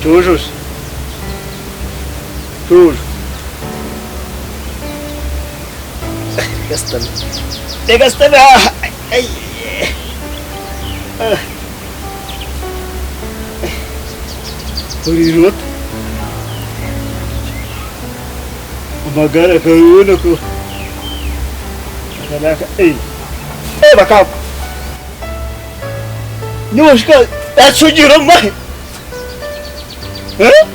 Tuujuze. Tuuju. Reka sitame. Reka sitame aha. Ai. Ah. Oriire ota? Amagara kariho ko. Aka naka. Ei. Ei bakaba. Nyowe shika acugira omu mahe. Eh?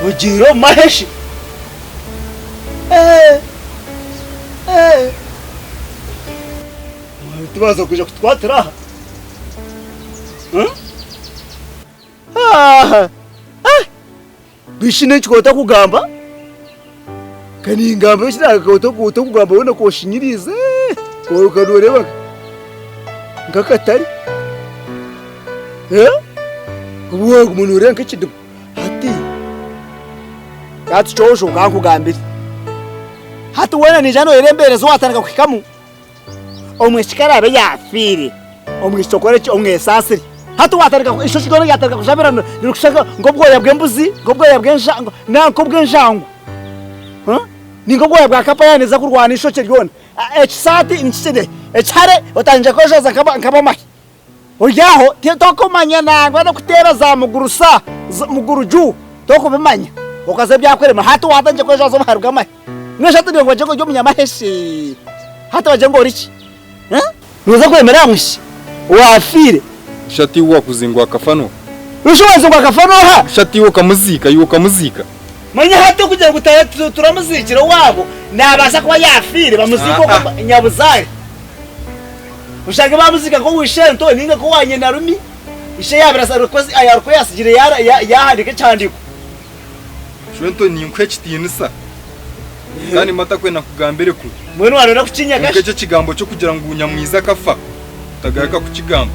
Ogiire omu mahe shi? Eh. Eh. Tubaasa kwija kutukwatira aha. Eh? Ah. Ah. Bishi n'eki otakugamba? Ka ningamba eki otakugamba weena ku oshinyiriize kwonka nooreeba nk'akatare obu waaguma nooreeba nk'ekidiba hati hati kyojo ka nkugambire hati weena naija nooreeba embeera ezi waatandika kuhikamu. Omwishiki ku araabe yaafiire, omwishiki okore ki? Omwesaasire. Hati waatandika ku- eishokye ryona ryatandika kujabirana nirikushusha nka- nk'obwoya bw'embuzi, nk'obwoya bw'enjangu, na nk'obw'enjangu. Huh? Ni nk'obwoya bwa kapa yaaba neeza kurwana eishokye ryona. A- Ekisaati nikikye, ekihare otandikire kwejwaza nk'aba- nk'abamahe. Ori aho tokumanya nangwa n'okuteera za mugurusa, muguruju tokubimanya okaza ebyakurema hati watandikire kwejwaza obuhare bw'amahe. Mbwenu shi hati ngu bagire ngu ori omunyamahe shi? Hati bagire ngu ori ki? Noza kwemera aha mwishiki owafiire? Shi hati iwe wakuze ngu akafa n'oha? Iwe shi wakuze ngu akafa n'oha? Shi hati iwe okamuziika, iwe okamuziika? Manya hati okugira ngu turamuziikire owaabo, naabaasa kuba yaafiire bamuziike okwo nyabuzaare. Oshange baamuziika nk'owa ishento nainga nk'owa nyinarumi, ishe yaabaire arikwo yaatsigire yaahandiika ekihandiiko. Shwento ninkuha ekitiinisa kandi mba ntakwenda nkugambire kubi. Mbwenu waarenda kukinyaka Kwonka shi? ekyo ekigambo ky'okugira ngu Nyamwiza akafa otagaruka kukigamba.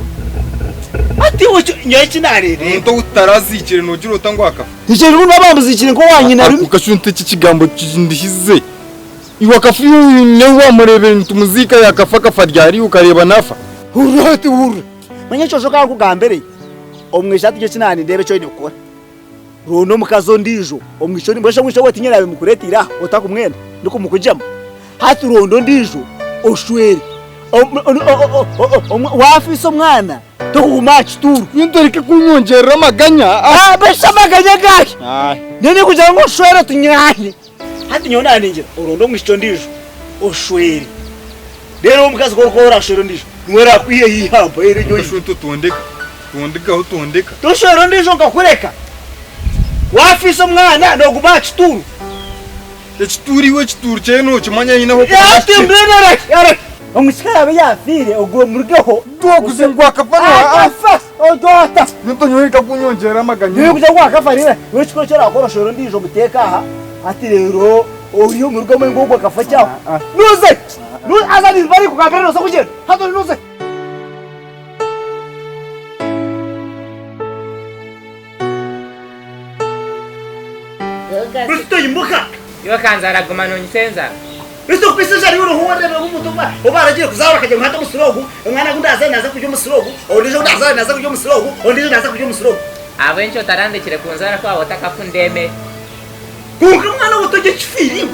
Hati iwe ekyo nyowe eki naareeba. Omuntu ou tutaraziikire noogira ota ngu akafa? Ekyo ngu nibaba baamuziikire nk'owa nyinarumi. Kwonka Shwento eki ekigambo kindihize. Iwe akafa iwe nyowe wamureebire nitumuziika yakafa akafa ryari iwe okareeba nafa? Hurira hati hurira. Manya ekyo ka nkugambire, omwishiki hati nyowe eki naanindeeba eki oine kukora. Ronda omukazi ondiijo, omwishiki mbwenu shi omwishiki ou tiinye naabe mukureeteire aha otakumwenda ndikumukugyamu? Hati ronda ondiijo oshwere. Waafiisa omwana tokuguma aha kituuro. Bintu oreke kunyongyerera amaganya. Ah, mbwenu shi amaganya gaahi? Nyowe ninkugira ngu oshwere tunywanye. Hati nyowe naaningira oronde omwishiki ondiijo oshwere. Reero omukazi ku orikuba oraashwera ondiijo, niwe araakwiheho eihamba eri eri oine. Shwento tondeka, tondekaho tondeka. Toshwera ondiijo nkakureka. Waafiisa omwana nooguma aha kituuro. Ekituuro iwe ekituuro kyeyo nookimanya haine ahu orikuba Hati ohikire. mbwenu areke, areke. Omwishiki araabe yaafiire ogwo omurugeho. Twakuze ngu akafa nooha? Akafa! Odoota! Shwento nyowe reka kunyongyerera amaganya. Nyowe kugira ngu akafa reero iwe ekikuru eki oraakora oshwere ondiijo omuteeke aha. Hati reero ori omurugamu ngu ogwo akafa kyaho. Nuze! Haza nimba ninkugambira nooza kugyenda. Hati ori nuze! Kristo imuka! Iwe kanzara guma nonyitsa enzara. Kristo kwisa enjara y'oruhu wareeba omuntu obu aragiire kuzaarwa akagira ngu hati omusiri ogu omwana ogu ndaazaare naaza kurya omusiri ogu, ondiijo ou ndaazaare naaza kurya omusiri ogu, ondiijo naaza kurya omusiri ogu. Ahabw'enki otarandekire kunzaara ku waaba otakafunda emere? Kwonka mwana we torya ekifiire iwe.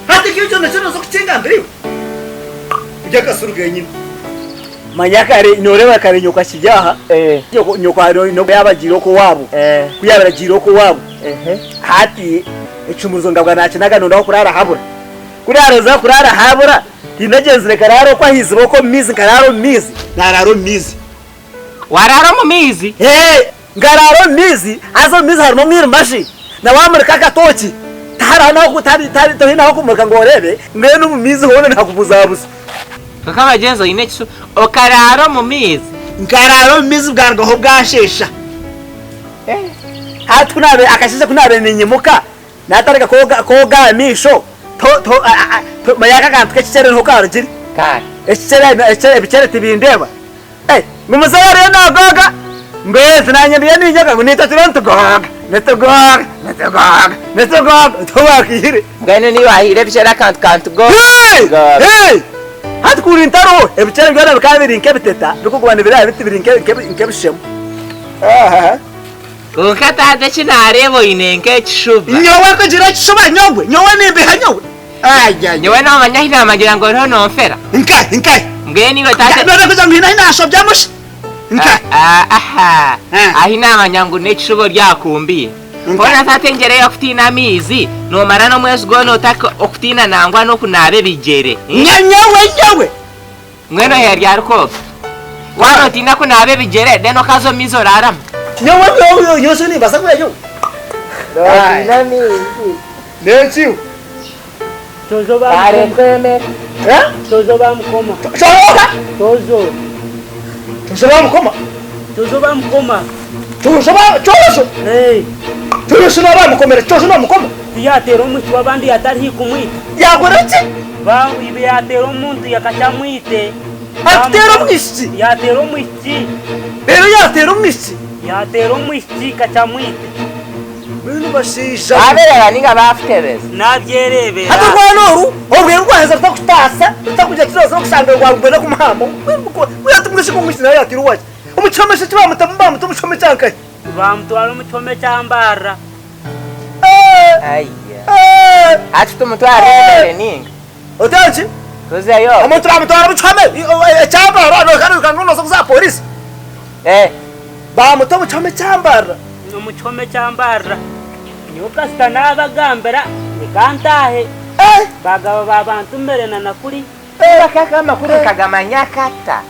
Hati ekyo kyona ekyo nooza kukingambira iwe? Ori akasiru kenyini. Manya kare nooreeba kare nyoko akiri aha, nyoko nobu yaaba agiire okwo owaabo, ku yaabaire agiire okwo owaabo, hati ekishumuruzo ngabwa naakinaga nonda ah'okuraara habura. Ku naaronzire ah'okuraara habura, tindagyenzire nkaraara okwo ahaiziba okwo omu maizi nkaraara omu maizi, naaraara omu maizi. Waraara omu maizi? Ee, nkaraara omu maizi, haza omu maizi harimu omwirima shi, na waamurika akatooki tihariho n'ahu tihaine ah'okumurika ngu oreebe, mbwenu omu maizi hoona nihakubuzabuza. Kwonka bagyenzi oine ekishuba, okaraara omu maizi? Nkaraara omu maizi bwarugaho bwasheesha. Hati ku naabaire, akasheeshe ku naabaire ninyimuka, naatandika kwoga kwoga aha maisho, to to manya aka akantu k'ekikyere niho kaarugire. Ekikyere ebikyere tibindeeba. Ngu muzeeyi ariyo naagooga, ngu ensi naanye ndiyo ninyoga ngu naitwe turiyo nitugooga, nitugooga, nitugooga, nitugooga tiho baakaihire. Mbwenu niiwe wahaire ebikyere akantu ka nitugooga, nitugooga. Hati kuri ntariho, ebikyere byona bikaba biri nk'ebiteta birikuguma nibiraba biti biri nk'ebishemu. Kwonka taata eki naareeba oine nk'ekishuba. Nyowe kugira ekishuba nyowe? Nyowe nimbiha nyowe? Ayaya. Nyowe noomanya ahi naamagira ngu oriho noonfera? Nkahi, nkahi? Mbwenu iwe taata. Nooza kugira ngu haine ahi naashobyamu shi? Nkahi? Aha, Eh. ahi naamanya ngu n'ekishuba ori akumbiire. Nkahi? Hoona taata engyera ey'okutiina amaizi, noomara n'omwezi gwona otaka okutiina nangwa n'okunaaba ebigyere. Nyowe, nyowe? Mbwenu oyo yari arikwoga. Waaba notiina kunaaba ebigyere, then okaza omu maizi oraaramu. Nyowe nyowe nyowe shi nimbaasa kuya nyowe. Notiina amaizi. N'enki iwe? Tozo ba Kare mukoma. twemere. Eh? Tozo ba mukoma. Tozo Tozo. Tozo ba mukoma. Tozo ba mukoma. Tozo ba tozo. Hey. Tozo shi noba mukomere tozo nomukoma. Tiyateera omwishiki w'abandi yatari haihi kumwita. Yakora ki? Ba iba yateera omuntu yakakye amwite. Akuteera omwishiki? Yateera omwishiki. Reero yateera omwishiki? Yateera omwishiki kakye amwite. Mbwenu bashaija. Baabireeba nainga baakutebeza? Nabyereebera. Hati orwana oru orubwire rwaheza rutakutaasa rutakugira kirozo okushanga rwagwa n'okumuhamba. Mbwenu hati omwishiki omwishiki nawe yateera owakye. Omu kihome shi eki bamutamu bamuta omu kihome kya nkahi? Bamutwara omu kihome kya Mbarara. Hati tumutware emere ninga? Ota ki? Tuzeyo. Omuntu bamutwara omu kihome ekya Mbarara kandi nooza kuza aha polisi. Bamuta omu kihome kya Mbarara. Omu kihome kya Mbarara. Nyowe kasita nabagambira reka ntaahe. Bagaba babantumire na na kuri. Kaka amakuru nkagamanya kata.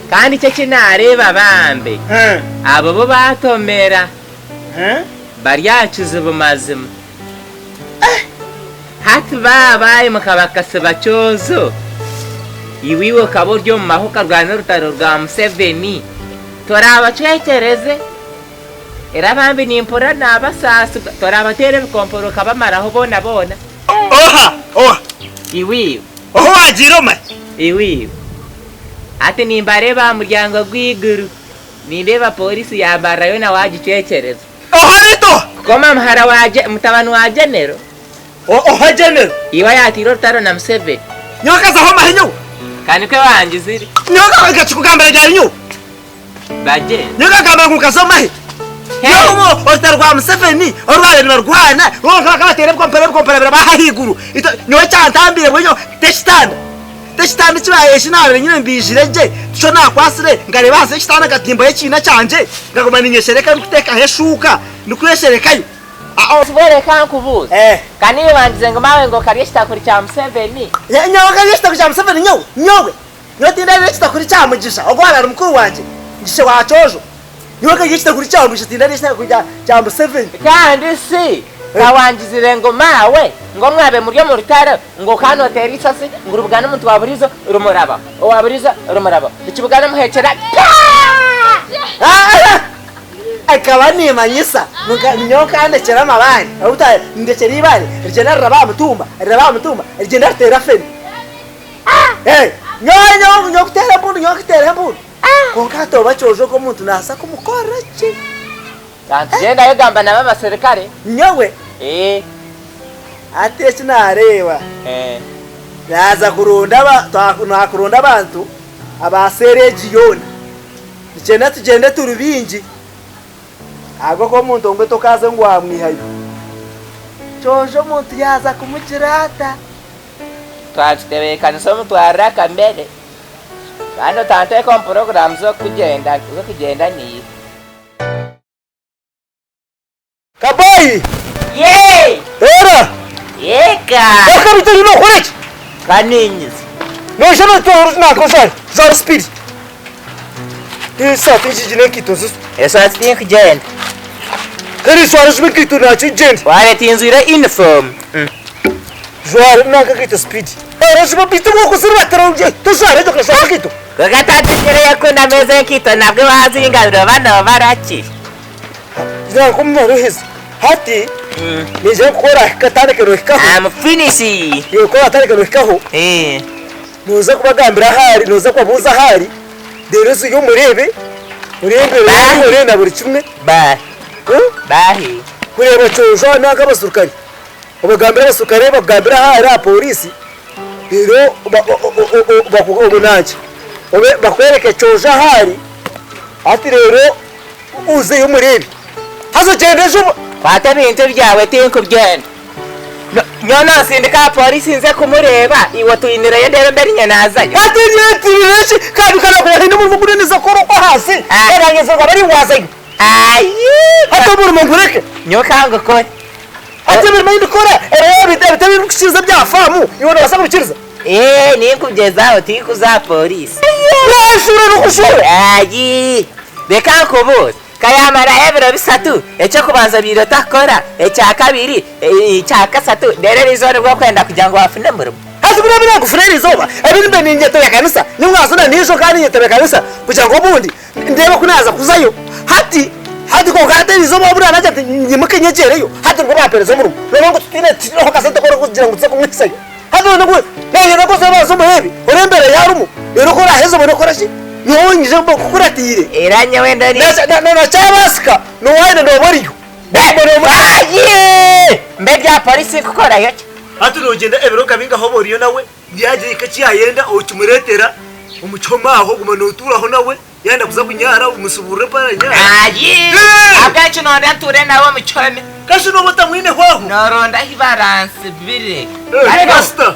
Kandi kyo eki naareeba bambe, abo bu baatomera bari aha kizibu mazima. Hati baaba baimuka bakasiba Kyozo, iwe iwe okaba ori omu mahe okarwana orutaro rwa Museveni, toraabacwekyereze? Era bambi nimpurira naabasaasibwa, toraabateera ebikomporo okabamaraho boona boona? Oha? Oha? Iwe iwe. Oha owaagiire omu mahe? Iwe iwe. Hati nimbareeba aha muryango gw'eiguru, nindeeba pooriisi yambarira yoona waagicwekyereza. Oha beitu oha? Kukoma muhara wa mutabani wa Genero. Oha Genero? Iwe ayateire orutaro na Museveni. Nyowe nkazaho omu mahe nyowe? Ka nikwe wangizire. Nyowe nkakikugambira ryari nyowe? Bagye. Nyowe nkagamba ngu nkaza omu mahe. Nyowe orutaro rwa Museveni oru baabaire nibarwana, bo bakabateera ebikompero ebikompero birabaha ahaiguru. Nyowe kyantambire mbwenu nyowe tekitanda. Tekitanda eki ba eki naabaire nyine mbiijire gye, tikyo naakwatsire nkareeba ahansi y'ekitanda nkatimbayo ekiina kyangye nkaguma niinyeshereka ndikuteekaho eshuuka ndikwesherekayo. Reka nkubuuze, ka niiwe wangize ngu maawe ngu okarya ekitakuri kya Museveni? Nyowe nkarya ekitakuri kya Museveni nyowe? Nyowe? Nyowe tindarya ekitakuri kya Mugisha ogwo owaaba ari mukuru wangye, Mugisha wa Kyojo. Nyowe nkarya ekitakuri kya Mugisha tindarya ekitakuri kya Museveni. Kandi shi ka wangizire ngu maawe ngu omwabe muri omu rutaro ngu okaba noteera eisasi ngu ribugane omuntu wa buriizo rimurabaho, owa buriizo rimurabaho, rikibugana omuheekyera paa! Nkaba nimmanyisa nyowe nkandekyera amabaare, ndekyera eibaare rigyenda riraba aha mutumba, riraba aha mutumba rigyenda riteera fene. Nyowe nyowe nyowe kuteera empundu nyowe kuteera empundu kwonka hati oba kyojo ogwo omuntu naasa kumukorera ki? Kantugyendayo gamba nabo abaserikare. Nyowe hati eki naareeba naaza kuronda naakuronda abantu aba seeri egi yoona nikyenda tugyende turi baingi ahabw'okuba omuntu ogwo tokaaza ngu waamwihayo. Kyojo omuntu yaaza kumugira ata? Twakitebeekanisa omutwarire akamere kandi otanteeka omu puroguraamu z'okugyenda z'okugyenda naiwe. Kaboyi! Yee! Era! Yeka! Eka bito ori nokora ki? Kaninyiza. Noija notwara nanka ojware, jwara speed. Esaati egi n'enkaito zizo. Esaati tinkugyenda. Kare jwara juba enkaito nakyo ogyende. Waaba tinjwire uniform. Jwara nanka enkaito speed. Jwara juba beitu obwo okuziribatira tojwara egyo okajwara enkaito. Kwonka tantegyereye ku ndameza enkaito nabwe waazingabira oba noobara ki? Nanka omumaruhizi hati niinyija kukora katandike nohikaho. I'm finish. Iwe ku oratandika nohikaho noza kubagambira ahu ari noza kubabuuza ahu ari reero oze omureebe oreebe oreebe na buri kimwe. Baahi? Baahi? Kureeba kyojo nanka abaserukare. Obagambire abaserukare bakugambire ahu ari aha pooriisi reero obonangye bakwereke kyojo ahu ari. Hati reero ozeyo omureebe. Haza ogyende juba. Kwata ebintu byawe tinkubyenda. Nyowe nonsindika aha pooriisi nze kumureeba, iwe otwinireyo ndeebe mberi nyowe naazayo. Hati nyetirire ki? Kandi ka naakuba haine omurimo ogu ninza kukora okwo ahansi, orangyezeho aba ari iwe waazayo. Hati omurimo ngureke? Nyowe ka ngukore. Hati emirimo ei ndikukora ereba ebintu ebi ndikukiriza ebya faamu, iwe noobaasa kubikiriza? Ee, ninkugyezaho tinkuza aha pooriisi. Waashuura n'okushuura? Ayi! Reka nkubuuze, ka yaamarayo ebiro bisatu, eky'okubanza obaire otakukora, ekya kabiri, ekya kasatu, reero eriizooba nibwo orikwenda kugira ngu waafuna omurimo? Hati buriya obu naakufuna eriizooba, ebi mbe ninyetebeekanisa, nimwaza na naijo kandi ninyetebeekanisa kugira ngu obundi Ndeebe ku naaza kuzayo hati. Hati kwonka hati erizooba obu naagira nti nyimuke nyegyereyo, hati nibwo bampeereza omurimo. Nooreeba ngu titwine titwineho akasente k'orikugira ngu tuze kumwihisayo. Hati none ngu nooyenda ngu oze obanze omureebe, oreebe embeera ei arimu, reero ku oraaheza obone kukora ki? Nyowe nyije nkukuratiire. Era nyowe ndori. Na kyabaasika n'owaayenda nooba oriyo. Ayi! Mbe ebya polisi nkukorayo ki? Hati noogyenda ebiro nka bingahi oba oriyo nawe? Yaagira nka eki yaayenda okimureetera omu kihome aho oguma nootuuraho nawe, yaayenda kuza kunyaara omusiburire mpaka anyaara. Ayi! Ahabw'enki noonda ntuure nawe omu kihome? Kashi nooba otamwineho aho? Nooronda ahi baransibire. Pasita.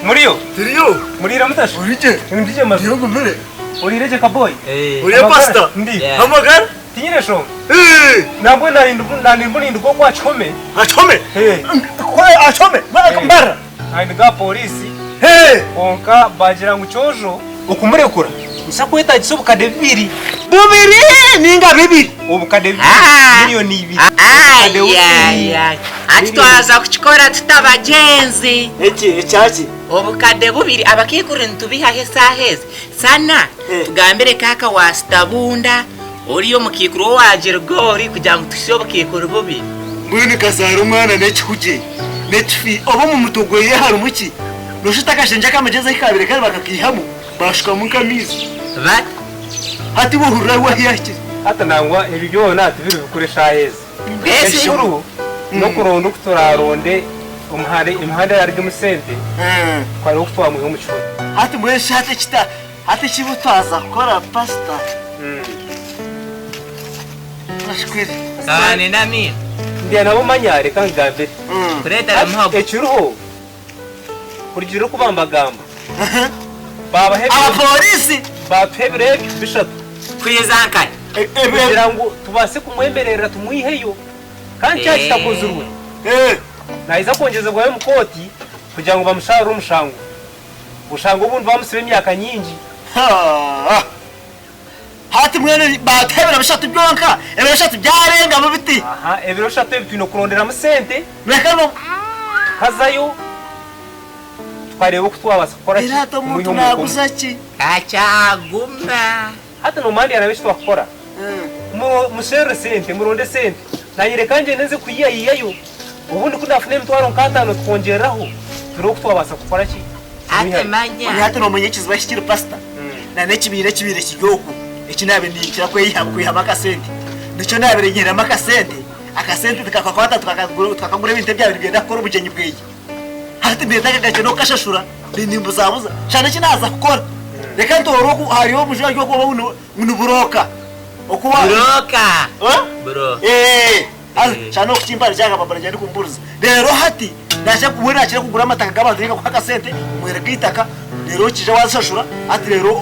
Muriyo? Turiyo. Muriire muta shi? Ori gye? Ndi gye mazima. Ogumire? Oriire gye kaboyi? Oriyo pasita? Ndi. Amagara? Tinyine nshonga. Nambwenu naanindu ninduga okwa kihome. Aha kihome? Aha kihome? Mbarara? Naaninduga aha pooriisi. Kwonka baagira ngu Kyojo okumurekura nikija kwetaagisa obukade bubiri. Bubiri ninga bibiri? Obukade bubiri, miriyoni ibiri. Obukade bubiri. Hati twaza kukikora tuta bagyenzi? Eki ekyaki? Obukade bubiri abakaikuru nitubihaho esaaha ezi. Sana tugambire kaaka wa Sitabunda ori omukaikuru owa Girigoori kugira ngu tuhitsye obukaikuru bubiri. Mbwenu kazaara omwana n'ekihugye n'ekifi oba omu mutwe gweye harimu ki? Noshusha oti akashengye ak'amagyezi ahi kaabaire kari bakakaihamu baashukamu nk'amaizi. Bata? Hati iwe ohurira ahu ahikire. Hati nangwa ebyo byona tibiri bikuru eshaaha ezi. Ekikuru n'okuronda oku turaaronde emihanda eraarugemu sente tukareeba oku twamwiha omu kihome. Hati mbwenu shi hati ekita hati eki twaza kukora pasita Turashikwire. Saani n'amaino. Ndya nabo manya reka nkugambire. Kureetera muhogo. Ekiriho kurugiirira oku bambagamba baabaha ebiro Abapooriisi. baatuha ebiro ebyo bishatu. Kwiza nkahi? Kugira ngu tubaase kumwemererera tumwiheyo. Kandi kyaba kitakozirwe, naija kwongyezebwayo omu kooti kugira ngu bamusharure omushango. Oshange obundi bamutsiba emyaka nyingi. Hati mbwenu baatuha ebiro bishatu byonka, ebiro bishatu byarengamu biti. Aha, ebiro bishatu ebi twine kuronderamu sente. Reka no. Tukazayo tukareeba oku twabaasa kukora ki. Reero hati omuntu naaguza ki? Akyaguma. Hati noomanya ndyaraba eki twakukora? Musherure sente, muronde sente. Naanye reka ngyende nze kuyiyayiyayo. Obundi ku naafuna emitwaro nk'ataano tukongyereraho, turebe oku twabaasa kukora ki? Hati manya. Manya hati noomanya ekizibu ahi kiri pasita? Na n'ekibiina ekibaire kiri oku, eki naabaire ninkira kwihamu akasente, nikyo naabaire nyihiramu akasente, akasente tukakakwata tukakagura ebintu ebyabaire nibyenda kukora obugyenyi bweye. Hati mbwenu akagakye n'okukashashura nimbuzabuza. Shana eki naaza kukora, reka ntoore oku hariho omuju ari oku oba ngu ni burooka. Burooka? Burooka. Shana okukimpara kyagamba mbu ndikumburiza. Reero hati naija we nakira kugura amataka g'abantu ninga kuha akasente omwereke eitaka reero okija wazishashura hati reero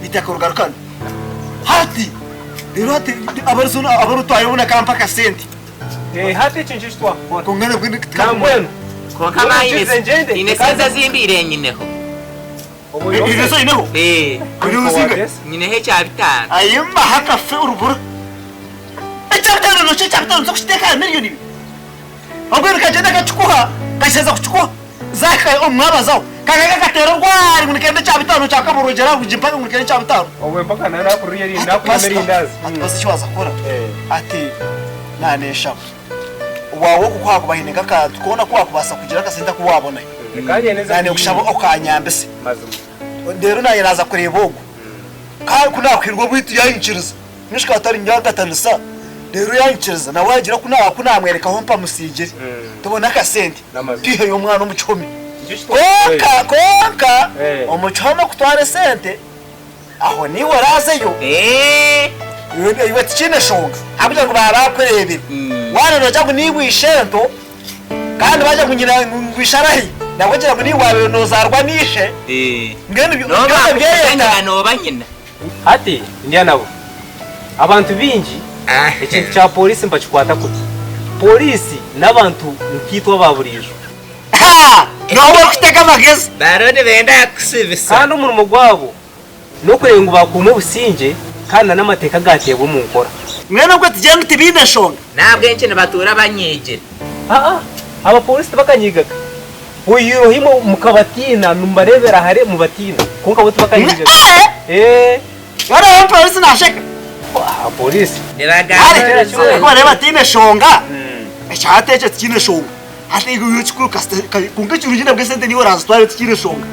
eitaka origarukane. Hati reero hati abarutwayo bo nakampa akasente. Hati eki nikyo eki twakukora. Kwonka nabwo Nambwenu Kwonka mbwenu nkize ngyende haine sente ezi mbaire nyineho. Ezi oineho? Oineho zingahi? Nyineho ekya bitaano. Ayima hakafe orubura. Ekyabitaano nokyo ekyabitaano nituza kukiteeka aha miriyoni ibiri. Obwenu kagyenda kakikuha, kakiheza kukikuha, zaahika omu mwabazi aho, kagenda kakateera orwari ngu nikenda ekyabitaano kya kaborogyera aho ngu mpaka ngu nikenda ekyabitaano. Obwe mpaka na nakurya eri Hati nakurya pasita, erindazi. hati pasita eki waaza kukora, ati naaneeshaba waawe oku ku haakuba haine nk'akantu koona ku waakubaasa kugira akasente aku waabonayo, Reka ngende nze naaneekushaba okanyambise. Mazima. Reero naanye naaza kureeba ogwo. Kandi ku naakuhirwa obwaitu yainyikiriza. Nyinshi ka tari nyangatanisa reero yanyikiriza nawe agira ku ku namwerekaho mpamusiigire tubone akasente twiheyo omwana omu kihome. Kwonka kwonka omu kihome kutwara esente aho niiwe oraazeyo. Iwe tikiine nshonga ahabw'okugira ngu baaba bakureebire. Waaba noogira ngu niiwe ishento kandi baagira ngu nyina ngu ishe arahi, nabwo ogira ngu niiwe waabaire noozaarwa n'ishe. Mbwenu N'obu byona baakukuta byeyeta. nyina nooba nyina. Hati ndya nabo. Abantu baingi ekintu kya pooriisi nibakikwata kubi. Pooriisi n'abantu nkaitwe aba buriijo. Ha! Nooba orikutega amagezi. Bariyo nibenda kukusibisa. Kandi omurimo gwabo N'okureeba ngu baakuuma obusingye kandi na n'amateeka gaateebwa omu nkora. Mbwenu obwo tugire ngu tibaine nshonga? N'ahabw'enki nibatuura banyiigire? Aa, abapooriisi tibakanyiigaga. Oyihireho imwe mukabatiina, nimubareebera hare mubatiina, kwonka bo tibakanyiigaga. Ee. Wareeba omupooriisi naasheka? Abapooriisi. Nibagamba Kare, orujungu. ku bareeba bataine nshonga, ekyahati ekyo tikiine nshonga. Hati iwe ekikuru kasita, kwonka ekirungi nabwo esente niiwe oraazitwara tikiine nshonga.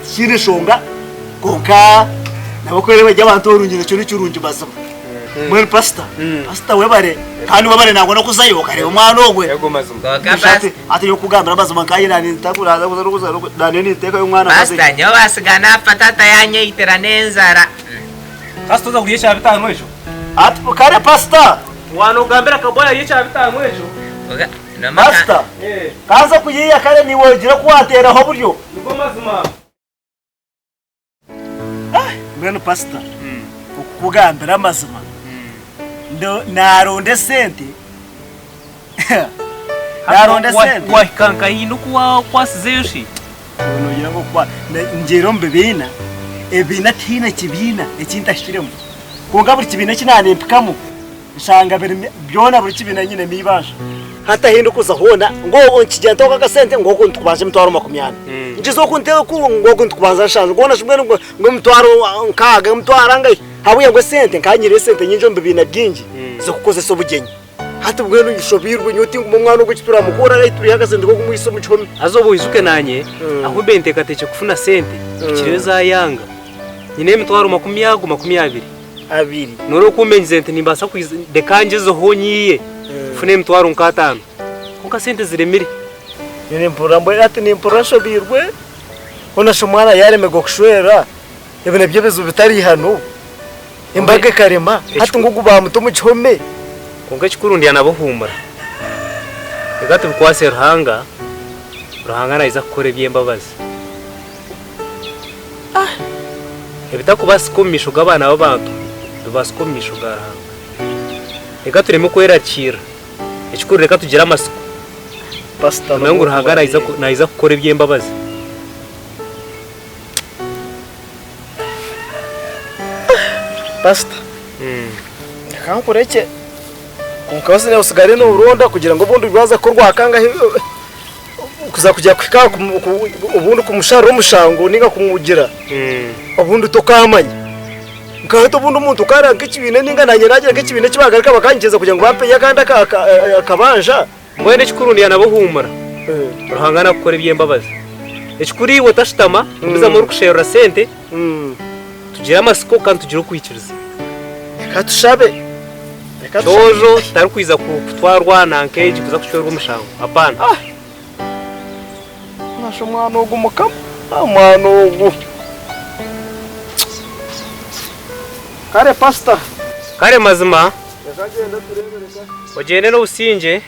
Tikiine nshonga kwonka nabo ku bari abantu barungi nakyo nikirungi mazima. Mbwenu pasita, pasita webare kandi webare nangwa n'okuzayo okareeba omwana ogwe. Yego mazima. Kwonka Ati ati nokugambira amazima nkaanye nanye nanye nintekayo omwana pasita nyowe wasiga nafa tata yanyeitira n'enzara. Kasita oza kurya ekyabitaano ekyo. Ati kare pasita. Wanogambira Kaboyi arye ekyabitaano ekyo. Pasita kanze kuyiiya kare niiwe ogire oku wateeraho oburyo. Nigo mazima. Mbwenu pasita okukugambira amazima naronda esente naronda esente. Wahika nka haine oku wakwasizeyo shi? Nogira ngu ngiire omu bibiina, ebibiina tihaine kibiina eki ntahikiremu kwonka buri kibiina eki naanimpikamu Nshanga biri byona buri kibiina nyinemu eibanja. Hati ahi ndikuza hoona ngu nkigira nti oku akasente ngu oku nitukubanza emitwaro makumyana. Ngize oku nti oku ngu oku nitukubanza nshanju. Ngu hoona shi mbwenu ngu emitwaro nkaaga emitwaro angahi. Habw'okugira ngu esente nkaba nyine esente nyingi omu bibiina bingi z'okukozesa obugyenyi. Hati mbwenu nshobeirwe nyowe tinguma omwana ogu eki turamukora ahi turiiha akasente k'okumwihisa omu kihome. Haza obu oijuke naanye ahu mbaire nteekateekire kufuna sente mpikireyo zaayanga. Nyine emitwaro makumi ago 20. Abiri. Noreeba oku mbengize nti nimbaasa kwiza reka ngyezeho nyiye nfune emitwaro nk'ataano kwonka sente ziremire. Nimpurira mbwenu hati nimpurira nshobeirwe hoona shi omwana yaaremerwa kushwera ebi nabyo ebizibu bitari hanu embaga ekarema hati ngu ogu baamuta omu kihome. Kwonka ekikuru ndya nabo huumura reka tubikwase Ruhanga, Ruhanga naija kukora eby'embabazi. Ebitakubaasika omu maisho g'abaana b'abantu, bibaasika omu maisho ga Ruhanga. Reka tureme kwerarikirira. Ekikuru reka tugire amatsiko. Tumanye ngu Ruhanga naija kukora eby'embabazi. Pasita, reka nkurekye kwonka osigare nooronda kugira ngu obundi rwaza kukorwa kangahi. Kuza kugira kuhika aha obundi kumusharira omushango ninga kumugira obundi tokaamanya. Nka hati obundi omuntu ku araabe nk'ekibiina ninga naanye naagira nk'ekibiina eki baagaruka bakangyeza kugira ngu bampeyo akandi akabanja. Mbwenu ekikuru ndya nabo huumura, Ruhanga nakukora eby'embabazi. Ekikuru iwe otashutama, gumizamu orikusherura sente, tugire amatsiko kandi tugire okwikiriza. Reka tushabe. Kyojo tarikwija kutwarwa nanka egi kuza kucwerwa omushango. Apana. Nasha omwana ogu mukama, omwana ogu. Kare pastor. Kare mazima. Ogyende n'obusingye.